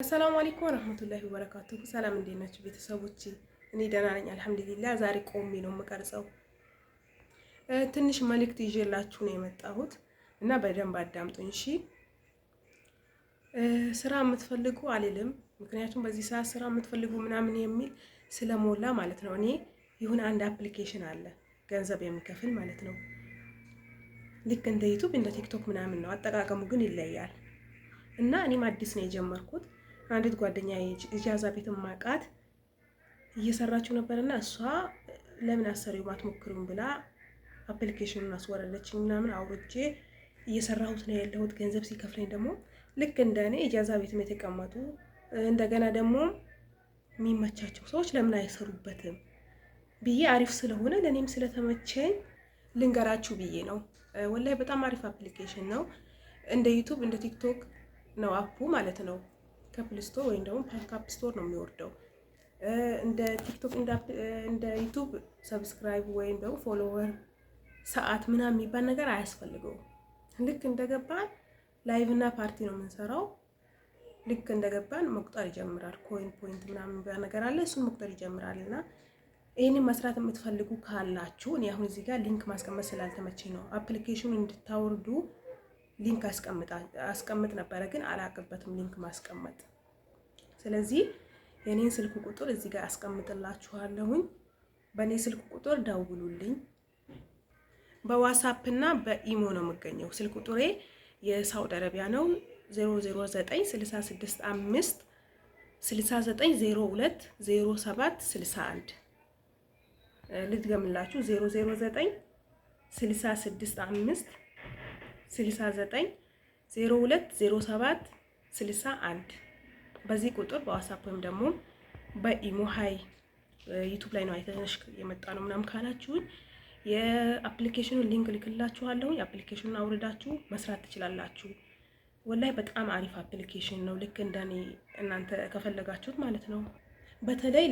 السلام عليكم ورحمة الله وبركاته። ሰላም እንዴት ናችሁ ቤተሰቦች? እኔ ደህና ነኝ አልሐምዱሊላህ። ዛሬ ቆሜ ነው የምቀርጸው። ትንሽ መልእክት ይዤላችሁ ነው የመጣሁት እና በደንብ አዳምጡኝ እሺ። ስራ የምትፈልጉ አልልም፣ ምክንያቱም በዚህ ሰዓት ስራ የምትፈልጉ ምናምን የሚል ስለሞላ ማለት ነው። እኔ ይሁን አንድ application አለ ገንዘብ የሚከፍል ማለት ነው። ልክ እንደ ዩቱብ እንደ ቲክቶክ ምናምን ነው፣ አጠቃቀሙ ግን ይለያል። እና እኔም አዲስ ነው የጀመርኩት። አንዲት ጓደኛ إجازة ቤት ማቃት እየሰራችው ነበርና እሷ ለምን አሰሪው አትሞክሪውም ብላ application ኑን አስወረደችኝ ምናምን አውርጄ እየሰራሁት ነው ያለሁት። ገንዘብ ሲከፍለኝ ደግሞ ልክ እንደ እኔ إجازة ቤትም የተቀመጡ እንደገና ደግሞ የሚመቻቸው ሰዎች ለምን አይሰሩበትም ብዬ አሪፍ ስለሆነ ለእኔም ስለተመቸኝ ልንገራችሁ ብዬ ነው። ወላሂ በጣም አሪፍ application ነው። እንደ ዩቱብ እንደ ቲክቶክ ነው app ኡ ማለት ነው። ከ Play Store ወይም ደግሞ ከ App Store ነው የሚወርደው። እንደ ቲክቶክ እንደ ዩቱብ subscribe ወይም ደግሞ follower ሰዓት ምናምን የሚባል ነገር አያስፈልገውም። ልክ እንደገባን live እና ፓርቲ ነው የምንሰራው። ልክ እንደገባን መቁጠር ይጀምራል። coin point ምናምን የሚባል ነገር አለ። እሱን መቁጠር ይጀምራል። እና ይህንን መስራት የምትፈልጉ ካላችሁ እኔ አሁን እዚህ ጋር link ማስቀመጥ ስላልተመቸኝ ነው application ኑን እንድታወርዱ link አስቀምጥ ነበረ፣ ግን አላቅበትም link ማስቀመጥ። ስለዚህ የኔን ስልክ ቁጥር እዚህ ጋር አስቀምጥላችኋለሁኝ። በእኔ ስልክ ቁጥር ደውሉልኝ። በዋትስአፕ እና በኢሞ ነው የምገኘው። ስልክ ቁጥሬ የሳውዲ አረቢያ ነው፣ 009 66 5 69 02 07 61። ልድገምላችሁ፣ 009 66 5 69 02 07 61። በዚህ ቁጥር በዋትስአፕ ወይም ደግሞ በኢሞ hi ዩቱብ ላይ ነው አይተነሽ የመጣ ነው ምናምን ካላችሁኝ የ application ኑን link ልክላችኋለሁ። Application ኑን አውርዳችሁ መስራት ትችላላችሁ። ወላሂ በጣም አሪፍ application ነው። ልክ እንደኔ እናንተ ከፈለጋችሁት ማለት ነው። በተለይ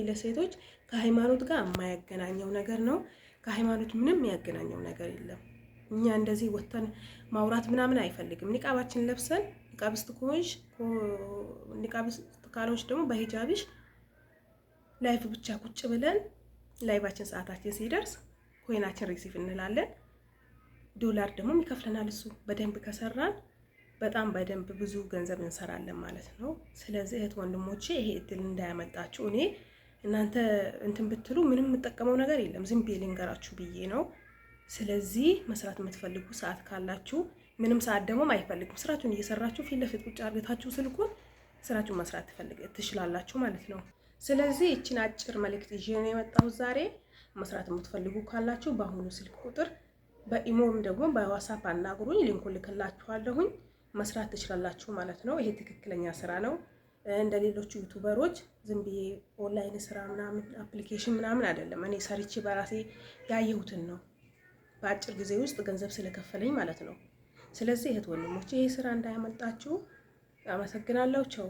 ለሴቶች ከሃይማኖት ጋር የማያገናኘው ነገር ነው። ከሃይማኖት ምንም የሚያገናኘው ነገር የለም። እኛ እንደዚህ ወተን ማውራት ምናምን አይፈልግም። ኒቃባችን ለብሰን፣ ኒቃብስት ከሆንሽ፣ ኒቃብስት ካልሆንሽ ደግሞ በሂጃብሽ live ብቻ ቁጭ ብለን live ኣችን ሰዓታችን ሲደርስ coin ኣችን receive እንላለን። ዶላር ደግሞ ይከፍለናል። እሱ በደንብ ከሰራን በጣም በደንብ ብዙ ገንዘብ እንሰራለን ማለት ነው። ስለዚህ እህት ወንድሞቼ ይሄ እድል እንዳያመልጣችሁ። እኔ እናንተ እንትን ብትሉ ምንም የምጠቀመው ነገር የለም፣ ዝም ብዬ ልንገራችሁ ብዬ ነው። ስለዚህ መስራት የምትፈልጉ ሰዓት ካላችሁ፣ ምንም ሰዓት ደግሞ አይፈልግም። ስራችሁን እየሰራችሁ ፊት ለፊት ቁጭ አድርጋችሁ ስልኩን ስራችሁን መስራት ትችላላችሁ ማለት ነው። ስለዚህ ይችን አጭር መልእክት ይዤ ነው የመጣሁት ዛሬ። መስራት የምትፈልጉ ካላችሁ በአሁኑ ስልክ ቁጥር በኢሞም ደግሞ በዋትስአፕ አናግሩኝ፣ link ኡን ልክላችኋለሁኝ። መስራት ትችላላችሁ ማለት ነው። ይሄ ትክክለኛ ስራ ነው። እንደ ሌሎቹ YouTuber ኦች ዝም ብዬ ኦንላይን ስራ ምናምን application ምናምን አይደለም። እኔ ሰርቼ በራሴ ያየሁትን ነው፣ በአጭር ጊዜ ውስጥ ገንዘብ ስለከፈለኝ ማለት ነው። ስለዚህ እህት ወንድሞች ይሄ ስራ እንዳያመልጣችሁ። አመሰግናለሁ። ቸው።